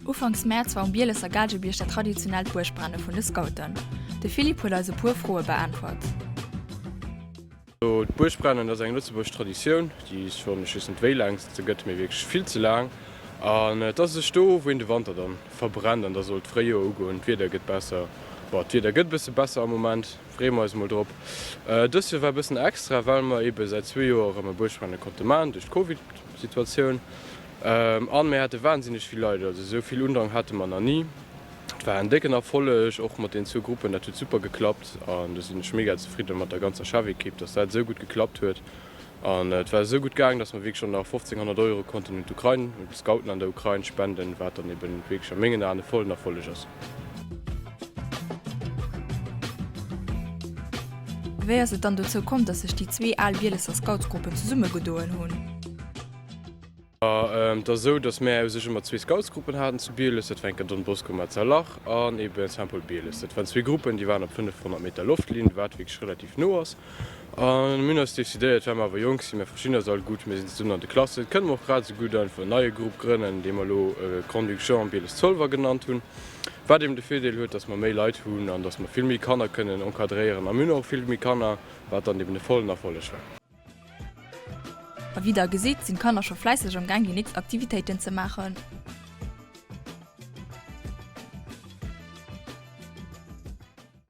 Ufanks Mäerz war um Bielesser Gaalgebierg dat traditionellt Buergbrenne vun de Scouten. De Philippe huet eis e puer Froe beäntwert. D'Buergbrennen ass eng lëtzebuergesch Traditioun, déi es schonn, ech weess net wéi laang se gëtt, mee wierklech vill ze laang. An et ass sech do, wou een de Wanter dann verbrennt an da soll d'Fréijoer ugoen, d'Wieder gëtt besser. Bon, d'Wieder gëtt e bësse besser am Moment, freeë mer eis emol drop. Dëst Joer war e bëssen extra, well mer eebe säit zwee Joer erëm e Buergbrenne konnte maachen duerch d'Covid-Situatioun. An mir hate wahnsinneg vill Leit, also esou vill Undrang hate mer nach ni. Et war en décken Erfolleg, och mat den zwou Gruppen, dat huet super geklappt an do sinn ech mega zefridden mat der ganzer Chefequipe, dass dat esou gutt geklappt huet. An et war esou gutt gaang, dass mer wierklech och nach 1500 Euro konnten un d'Ukrain, un d'Scouten an der Ukrain spenden, wat dann eben wierklech a mengen Aen e vollen Erfolleg ass. Wéi ass et dann dozou komm, dass sech déi zwee al Bielesser Scoutsgruppen zesummegedoen hunn? Et ass esou, datt mär u sech ëmmer zwee Scoutsgruppen haten zu Bieles. Dat war enker Don Bosco Metzerlach an ebe Saint-Paul Bieles. Dat waren zwee Gruppen, déi waren op 500 Meter Loftlinn, wat wierklech relativ no ass. A mir hunn eis decidéiert, well mer awer jonk sinn, mir verstinn eis all gutt, mir sinn zesummen an de Klassen, kënne mer och grad esou gutt einfach en neie Grupp grënnen, dee mer elo Grand-Duc Jean Bieles-Zolwer genannt hunn. Wat eben de Virdeel huet, datt mer méi Leit hunn an datt mer vill méi Kanner kënnen encadréieren. A mir hunn och vill méi Kanner, wat dann eben e vollen Erfolleg war. A wéi der gesitt, sinn d'Kanner scho fläisseg am Gaang déi nächst Aktivitéiten ze maachen.